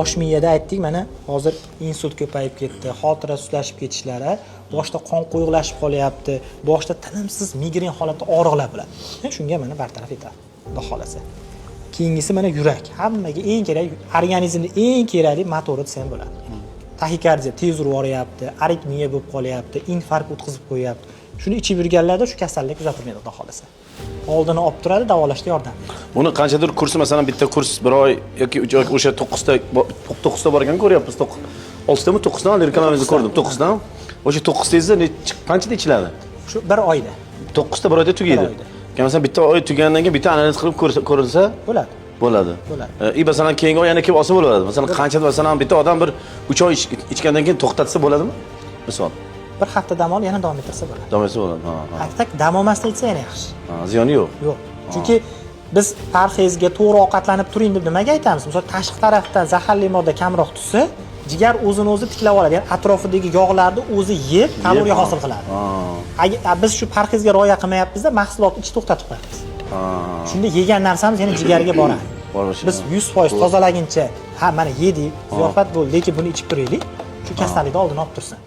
Bosh miyada aytdik, mana hozir insult ko'payib ketdi, xotira sustlashib ketishlari, boshda qon quyuqlashib qolyapti, boshda tinimsiz migren holatda og'riqlar bo'ladi. Shunga mana bartaraf etadi, Xudo xohlasa. Keyingisi mana yurak. Hammaga eng kerak, organizmda eng kerakli motori desa ham bo'ladi. Taxikardiya tez urib yuboryapti, aritmiya bo'lib qolyapti, infarkt o'tkazib qo'yyapti. Shuni ichib yurganlarda shu kasallik kuzatilmaydi, Xudo xohlasa. Oldini olib turadi, davolashda yordam beradi. Buni qanchadir kursi, masalan, bitta kurs bir oy yoki 3 oy, o'sha 9 ta, 9 ta bor ekan, ko'ryapmiz. Oltitami, to'qqiztami, reklamangizni ko'rdim, to'qqiztami. O'sha to'qqiztangizda qanchada ichiladi? Shu bir oyda. To'qqizta bir oyda tugaydi? Bir oyda. Keyin, masalan, bitta oy tugagandan keyin bitta analiz qilib ko'rilsa Bo'ladi. bo'ladi. Bo'ladi. И masalan, keyingi oy yana kelib olsa bo'ladi. Masalan, qanchada, masalan, bitta odam bir 3 oy ichgandan keyin to'xtatsa bo'ladimi, misol? Bir hafta dam olib, yana davom ettirsa bo'ladi. Davom etsa bo'ladi, ha. Так, dam olmasdan ichsa yana yaxshi. Ha, ziyoni yo'q. Yo'q. Chunki biz parhezga, to'g'ri ovqatlanib turing deb nimaga aytamiz? Misol, tashqi tarafdan zaharli modda kamroq tushsa, jigar o'zini o'zi tiklab oladi. Ya'ni atrofidagi yog'larni o'zi yeb, kaloriya hosil qiladi. Agar biz shu parhezga rioya qilmayapmizda, mahsulotni ichib to'xtatib qo'yamiz. Shunda yegan narsamiz yana jigarga boradi. Borishi, Biz 100% tozalaguncha, ha, mana yedik, ziyofat bo'ldi, lekin buni ichib turaylik. Shu kasallikni oldini olib tursin.